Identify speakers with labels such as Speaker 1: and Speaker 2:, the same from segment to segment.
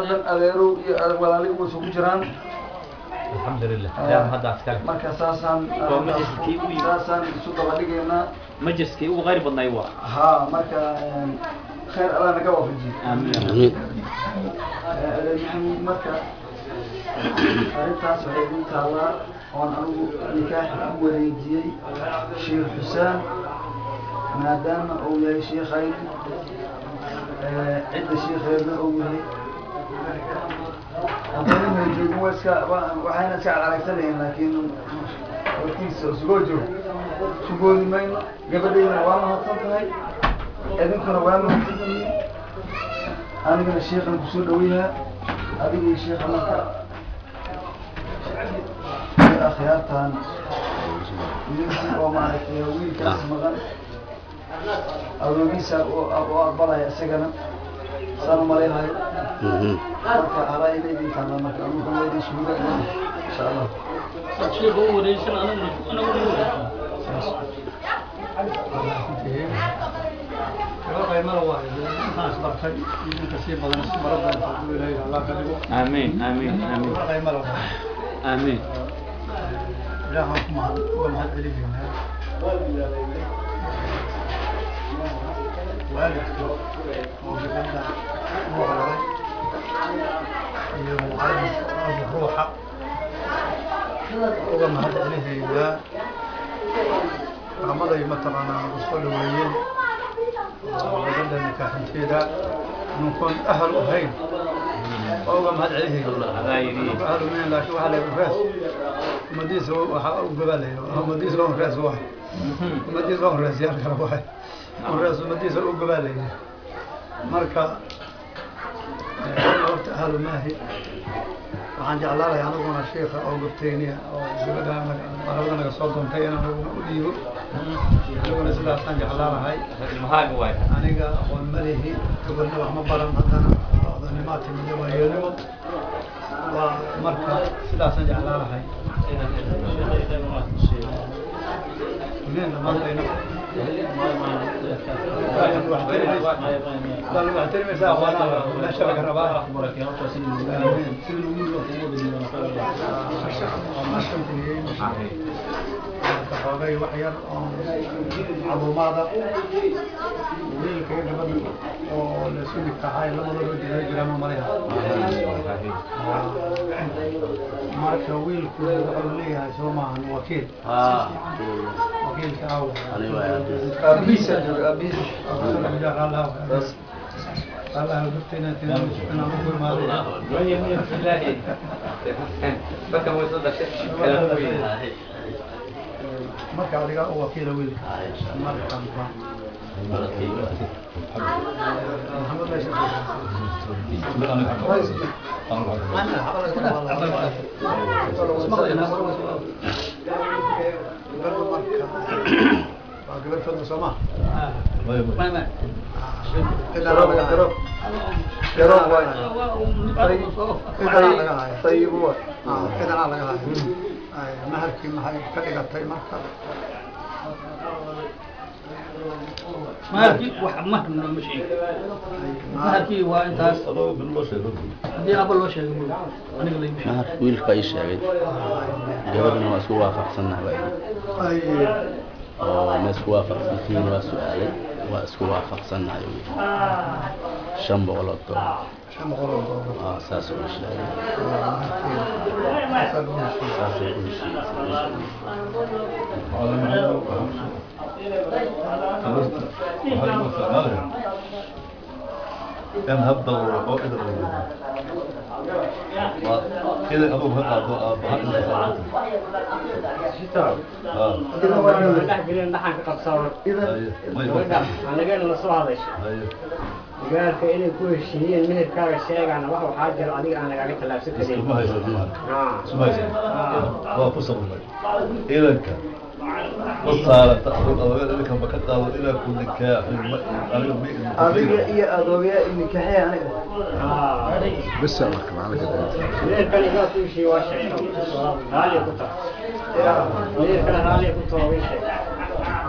Speaker 1: Adeerow iyo walaali ugu isugu jiraan.
Speaker 2: Alxamdulilah, ilaah hadda askale.
Speaker 1: Marka saasaan
Speaker 2: Waa majliskii ugu yimid.
Speaker 1: Saasaan isu daba dhigaynaa.
Speaker 2: Majliskii ugu khayr badnay waa
Speaker 1: haa, marka khayr Allah naga waafajiyo.
Speaker 2: Aamiin.
Speaker 3: Amiin.
Speaker 1: Adeer Maxamuud, marka arrintaas waxay igu taallaa oon anigu nikaaxa ku wareejiyey Sheekh Xuseen, maadaama uu yahay shiikhayni, cidda shiikheedna uu yahay. Haddana joogin waa iska waxayna iska cararagsan laakiin hortiisa isugoo joog sugoodi mayno. Gabadhaydana waa mahadsan tahay, idinkuna waa mahadsan tihiin. Anigana shiikhan kusoo dhaweynaa, adiga iyo shiikha. Marka iyo akhyaartan ninkii oo maaragtay wiilkaas maqan awoogiisa u aqbalaya isagana saan u malaynayo. Marka alaa ila idin taala, marka anugu waa idin suuga insha Allah.
Speaker 4: Sheekha u wareegsan, anaguna anaguna u wareegsan.
Speaker 5: Qaymada waa intaan isbartay iyo inta sii badan isbaro doonta hadduu Ilaahay Allah ka dhigo.
Speaker 2: Aamiin, aamiin, aamiin.
Speaker 5: Qaymada waa
Speaker 2: Aamiin.
Speaker 5: Ilaahan ku mahad uga mahad celinaynaa waalidka oo gabadha u aqbalay iyo waalidka ruuxa uga mahad celinaynaa ramaday mataqaanaa nagu soo dhaweeyeen oo gabadha nikaaxinteeda nunkoon ahal u ahayn oo uga mahad celinayna.
Speaker 2: Adaa yidhi.
Speaker 5: Ahal umahayn, laakiin waxaa la yidhi raas ummadiisa waxaa u gabaalaya ummadiisa waa raas waay, ummadiisa waa raasyaal kale waay, raas ummadiisa u gabaalaya. Marka horta ahlu maahi waxaan jeclaan lahay aniguna shiika oo gabtayniya oo gabadha arabada naga soo doontay inaan aniguna u dhiibo, aniguna sidaasaan jeclaan lahay.
Speaker 2: Ilmahaaga waay.
Speaker 5: Aniga aqoon ma lihi, gabarna wax ma baran, haddana odanimaa timid waayeelnimo waa. Marka sidaasaan jeclaan lahay. Amiin dhammaantayna. Bal wax tirimaysaa aqoonaa meesha laga rabaa. Amiin. Marka xoogay wax yar oo macluumaada wiilka iyo gabadha oo la isu nikaaxay labadooda jira jiraan ma malaha. Marka wiilku wuxuu leeyahay soo maahan wakiil?
Speaker 2: Haa.
Speaker 5: Wakiilka aw?
Speaker 1: Aabihiisa jooga, aabihiisa.
Speaker 5: Allah gurtayna inaan ku imaaday.
Speaker 2: Ilaahi dadkan way soo dhashay kala weyn.
Speaker 5: Marka adiga u wakiila wiilka marka Maxamed meesha gabadha marka waa gabar fadla soo maha?
Speaker 1: Garoob garoob waay, tayib waay.
Speaker 5: Cidanaa laga hayo maharkii maxay ka dhigatay marka?
Speaker 4: Maharkii wax mahar ma sheegin, maharkii waa intaas haddii aaba loo sheegay mooy aniga layma sheegin.
Speaker 3: Maharka wiilka ii sheegay, gabadhana waa isku waafaqsannahay baa idhi.
Speaker 5: Ay
Speaker 3: oo ma isku waafaqsantihiin waa su-aalay, waa isku waafaqsannahay wiil, 500 oo doolar.
Speaker 5: 500 oo doolar.
Speaker 3: Aa saas uu sheegay.
Speaker 5: Saasaa lagu heshiiyey.
Speaker 3: Saasay u heshiiyey.
Speaker 6: In hadda oo idin waa idan adugu ka qaado aabbaha inta
Speaker 7: dhexgelin dhaxanka qabsado anagana la soo hadashay gaalka inay ku heshiiyeen meherkaaga sheegaana wax waxaa jira adiga aan lagaaga tallaabsan karin.
Speaker 6: Iskuma haysan, isuma haysan, waa ku sabray idanka ma saarata adugu adoga idinka ma ka qaado inaa ku nikaaxin ma aniga ma
Speaker 1: Adiga iyo adoogayaa i nikaaxaya aniga.
Speaker 8: بس marka macalinka
Speaker 7: meherkan igaa ku heshiiye waa sheegto raalli ku tahay, meherkana raalli ku taho way sheegtay.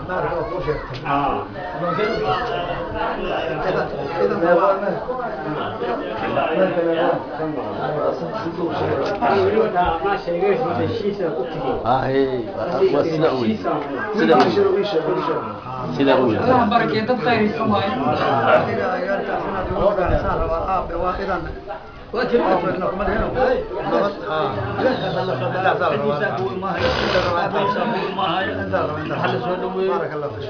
Speaker 5: ما أعرف وش إذا
Speaker 4: الله بركة تبخير السماء.
Speaker 5: بارك الله فيك.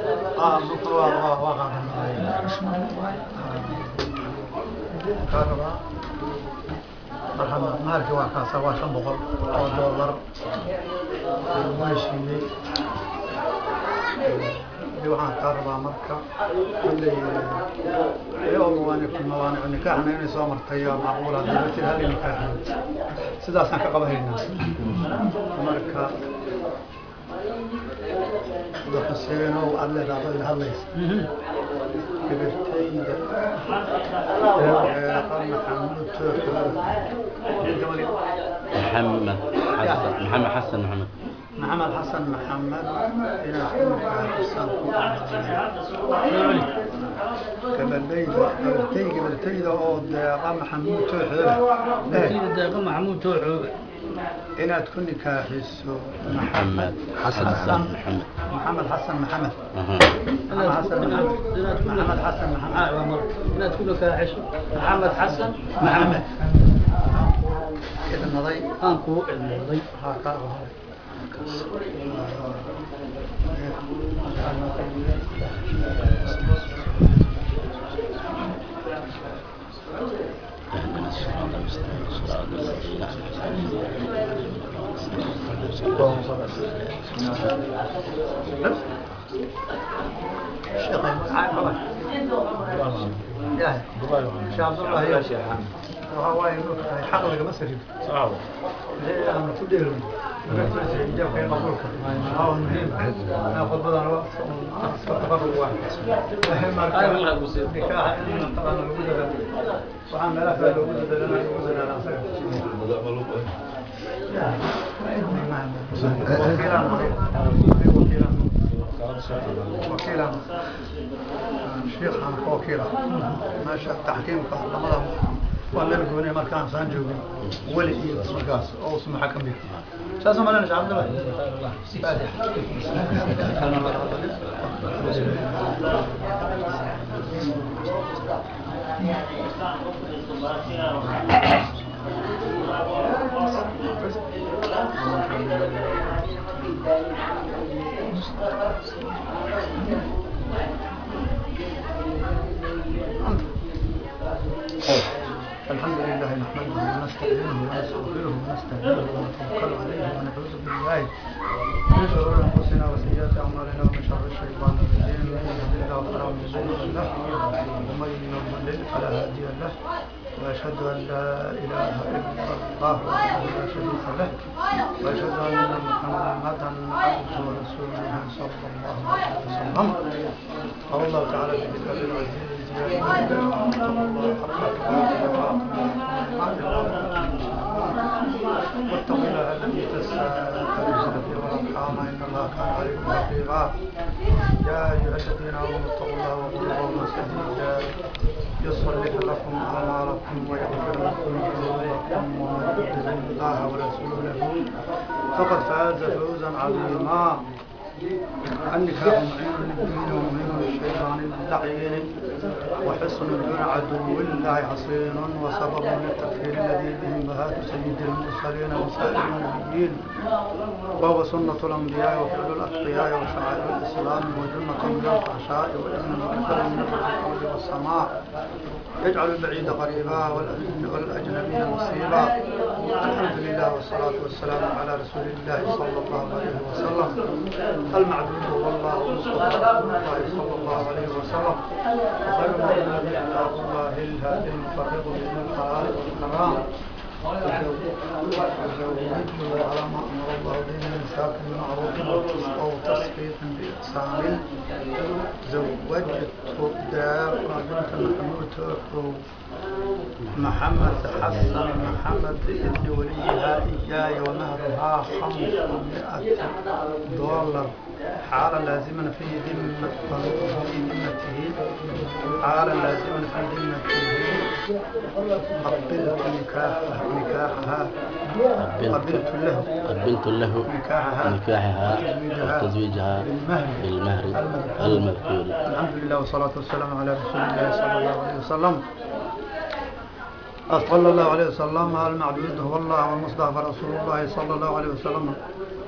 Speaker 5: مرحبا مالك waa kaasa waa 500 oo dollar waa shiilay waxaan ka rabaa marka kulli iyo mawaanic mawaanic nikaaxna inay soo martay macquul haddii la tiri hal nikaax sidaasaan ka qabahaynaa marka Xuseenow aad leedahay ila hadlaysa gabartayda
Speaker 3: محمد حسن محمد حسن محمد
Speaker 5: محمد حسن محمد إلى حسن قبلتيدا oo deeqa maxamuud tooxo
Speaker 4: deeqa maxamuud tooxo
Speaker 5: inaad ku nikaaxiso
Speaker 3: maxamed xasan maxamed
Speaker 5: maxamed xasan maxamed maxamed xasan maxamed xasan maxamed
Speaker 4: inaad ku nikaaxiso maxamed xasan maxamed
Speaker 5: idnaday
Speaker 4: aan ku idnaday
Speaker 5: ha ka
Speaker 3: اهدنا الصراط المستقيم صراط الذين أنعمت عليهم
Speaker 5: شيخ عبد الله يا شيخ هو حق لك مسجد صعب ليه أنا كل يوم مهم ناخذ بدل وقت شيخ وكيلا ماشي تحكيم لماذا ولا الجوني ما كان سانجوبي ولي مركز أو اسمه حكم به شو اسمه أنا عبد الله الحمد لله نحمده ونستعينه ونستغفره ونستهديه ونتوكل عليه ونعوذ بالله من شرور انفسنا وسيئات اعمالنا ومن شر الشيطان الرجيم من يهده الله فلا مضل له ومن يضلل فلا هادي له واشهد ان لا اله الا الله وحده لا شريك له واشهد ان محمدا عبده ورسوله صلى الله عليه وسلم. قال الله تعالى في كتابه العزيز: واتقوا الله الذي تساءلون به والارحام ان الله كان عليكم رقيبا. يا ايها الذين امنوا اتقوا الله وقولوا قولا سديدا يصلح لكم اعمالكم ويغفر لكم ذنوبكم ومن يطع الله ورسوله فقد فاز فوزا عظيما. النكاح معين للدين ومهين للشيطان اللعين وحصن دون عدو الله حصين وسبب للتكفير الذي به بهات سيد المرسلين وسائر النبيين وهو سنة الأنبياء وفعل الأتقياء وشعائر الإسلام وجنة من الفحشاء وإذن وأثر من الأرض والسماء يجعل البعيد قريبا والأجنبي نصيبا. الحمد لله والصلاة والسلام على رسول الله صلى الله عليه وسلم. المعبود هو الله المصطفى رسول الله صلى الله عليه وسلم. وخير ما كتاب الله الهادي المفرق بين الحلال والحرام. أزوجه على ما أمر الله به من إمساك بالمعروف أو تسريح بإحسان. زوجت دار بنت محمود محمد حسن محمد بإذن وليها إياي ومهرها $500 حال لازما في ذمته حال لازما في ذمته. قبلت نكاحها قبلت له نكاحها وتزويجها بالمهر المذكور. الحمد لله والصلاة والسلام على رسول الله صلى الله عليه وسلم. صلى الله عليه وسلم المعبود هو الله والمصطفى رسول الله صلى الله عليه وسلم،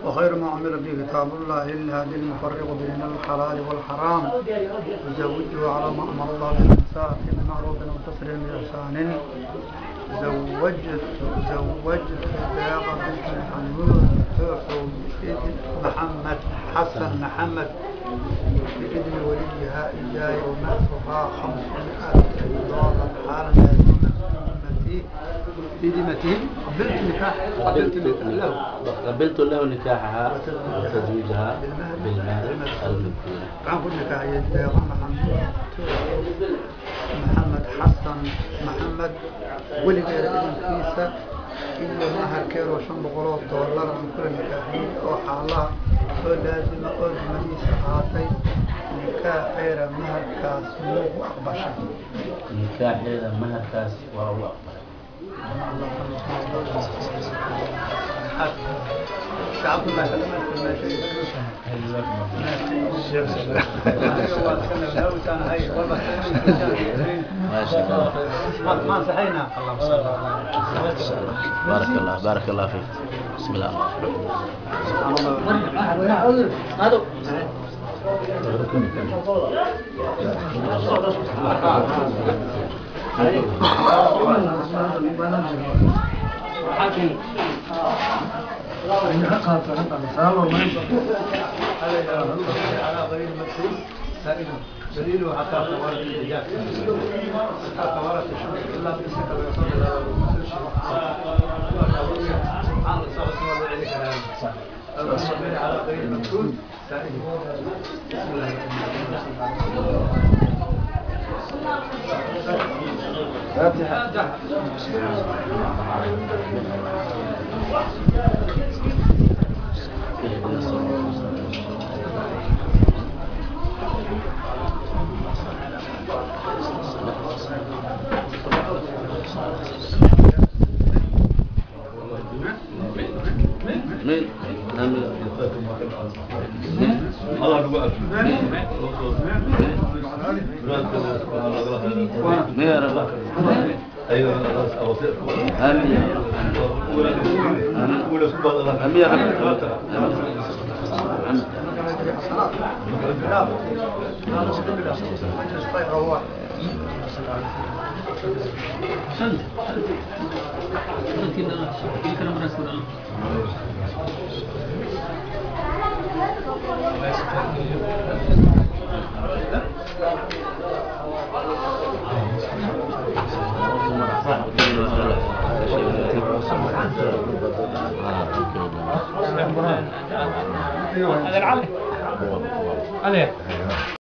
Speaker 5: وخير ما عمل به كتاب الله الهادي المفرق بين الحلال والحرام. وزوجه على ما أمر الله به من إمساك بالمعروف وتسريح بإحسان. زوجت داغ بنت محمود محمد حسن محمد بإذن وليها إياي ومهرها $500 حالا في ذمته.
Speaker 3: قبلت له نكاحها وتزويجها بالمهر المذكور.
Speaker 5: محمد حسن محمد ولغير إذنkiisa iyo maharkeeda oo $500 aan kula nikaaxiyey oo xaalaha oo laazima oo dimadiisa ahaatay. Nikaaxeeda maharkaas muugu aqbashay?
Speaker 3: Nikaaxeeda maharkaas waa ugu aqbalay. ما شاء الله بارك الله بارك الله فيك. بسم الله.
Speaker 5: على غير المدخول سائل دليله حتى توارد الحجاب حتى توارد الشمس إلا بإسك ويصل إلى على غير المدخول سائل. بسم الله
Speaker 4: هذا العلي عليه.